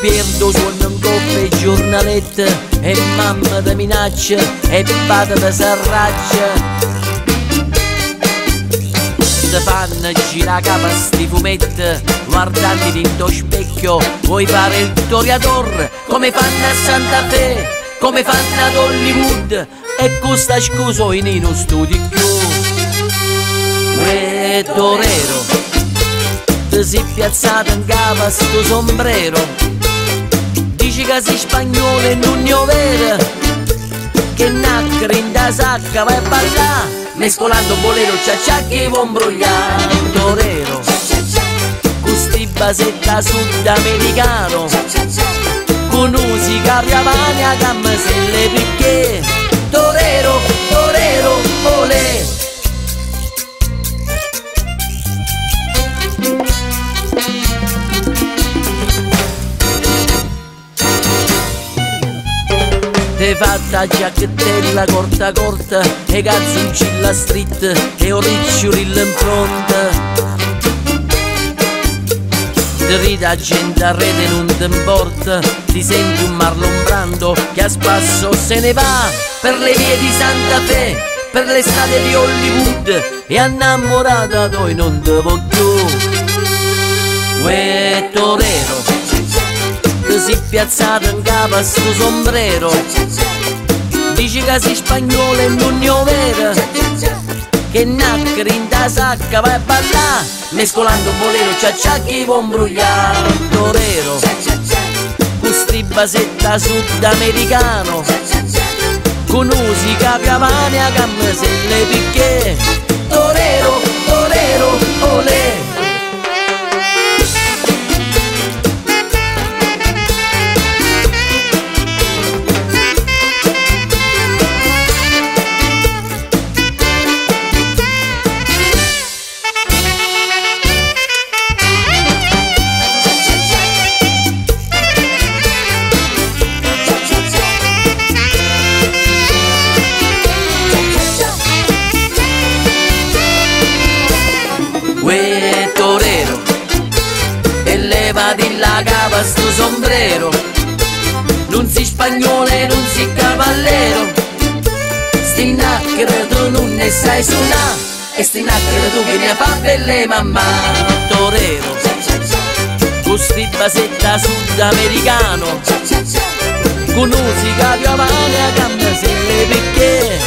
Pierd 'o suonno 'ncopp' 'e giurnalette e mamma te minaccia e pate s'arraggia. Te fanno girà 'a capa sti fumette, guardandi dint' 'o specchio vuoi fare il toreador, come fanno a Santa Fe, come fanno ad Hollywood, e cu sta scusa oi nì nun studi cchiù. Uè torero, te si piazzato 'ncapa stu sombrero, dici ca si spagnolo e nun è overo, che nacchere int' 'a sacca vai a ballà, mescolando bolero cia cia chi vuò 'mbruglià. Torero, cu sti basette sudamericano, cu nu sicario 'a mano e 'a cammisella 'e picchè. Torero, torero, olè. T'e fatta 'a giacchettella corta corta, 'e calzoncilli astritt e 'o ricciulillo 'nfronte. Te ride 'a gente arret e nun te 'mporta, ti senti un Marlon Brando che a spasso se ne va per le vie di Santa Fe, per le strade di Hollywood, e 'a 'nnammurata toja nun te vo cchiù. Uè torero, te si piazzato 'ncapa stu sombrero, dici ca si spagnolo e nun è overo, che nacchere int' 'a sacca vai a ballà, mescolando bolero cia cia chi vuò 'mbruglià. Torero, cu sti basette sudamericano, cu nu sicario 'a mano e 'a cammisella 'e picchè. Torero, torero, olè. Uè torero, e levati la capa stu sombrero, nun si spagnolo e nun si cavallero, sti nacchere tu nun ne sai sunà, e sti nacchere tu vieni a fa belle mammà. Torero, cu sti basetta sudamericano, cu nu sicario 'a mano e 'a cammisella 'e picchè.